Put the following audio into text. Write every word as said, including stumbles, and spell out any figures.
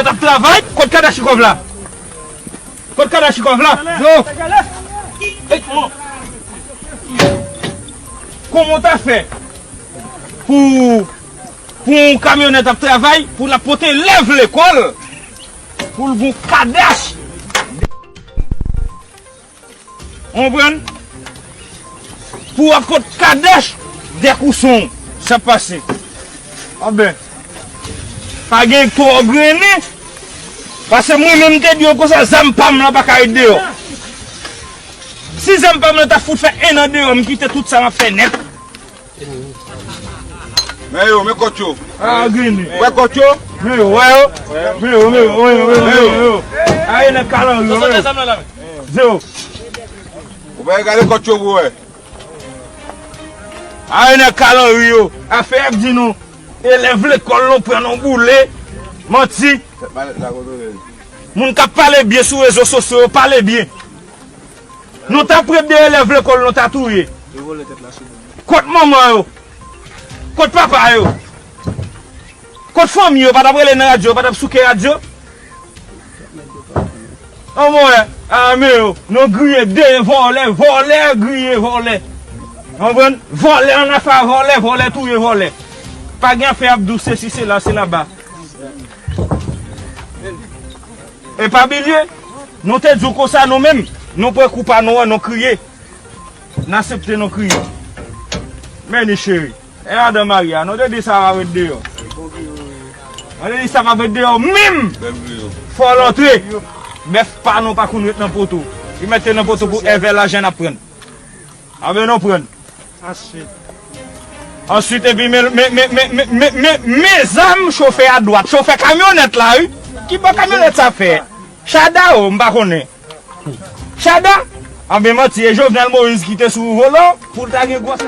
T ap travay, kot Kadachnikov la? Kot Kadachnikov la? Yo! Kòman w ta fè pou, pou yon kamyonèt ap travay, pou l ap pote elèv lekòl, pou l gon kadach? Ou konprann? Pou w ap pot kadach dèkouson, sa pase. Anben, pa gen twò grennen. Paske mwen menm, m te di yo konsa, zam pa m lan pa ka ret deyò. Si zam pa m lan ta fout fè en an deyò, m kite tout sa m ap fè nèt. Men yo, men kòt yo. A, grennen. Wè kòt yo? Men yo, wè yo. Men yo, men yo, men yo, men yo, men yo, men yo. A, e nèg kalanri yo, men yo. Zero. Ou pa gade kòt yo pou wè. A, e nèg kalanri yo. Afè y ap di nou, elèv lekòl nou pran nou boule. Manti. Moun k ap pale byen sou rezo sosyo yo, pale byen. Nou t ap ret de elèv lekòl nou ta touye. Kot manman yo? Kot papa yo? Kot fanmi yo? Pa t ap rele nan radyo, yo pa t ap souke radyo? Anmwey, a men yo, nou griyen de vòlè, vòlè griyen vòlè. Konprann? Vòlè ann afè a vòlè, vòlè touye vòlè. Pa gen afè y ap di w sesi, sela, se laba. E pa bliye, nou te di w konsa nou menm, nou pran kou pa nou an, nou kriye. N aksepte nou kriye. Men ni cheri. E madan Maria, nou te di sa va ret deyò. Nou te di sa va ret deyò menm. Fò l antre. Bèf pa nou pa konn ret nan poto. Li mèt te nan poto pou èvè lajan n ap pran. Anben nou pran. Answit. Answit, epi men, men, men zam chofè a dwat. Chofè kamyonèt la, wi. Ki bò kamyonèt sa fè? Chada o, m pa konnen. Chada? Anben manti, e Jovenel Moïse ki te sou volan pou l ta gen gwòs.